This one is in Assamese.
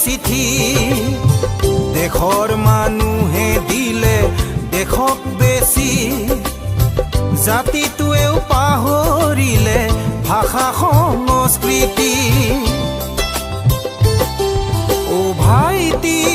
চিঠি। দেশৰ মানুহে দিলে দেশক বেছি, জাতিটোৱেও পাহৰিলে ভাষা সংস্কৃতি। অ ভাইটি।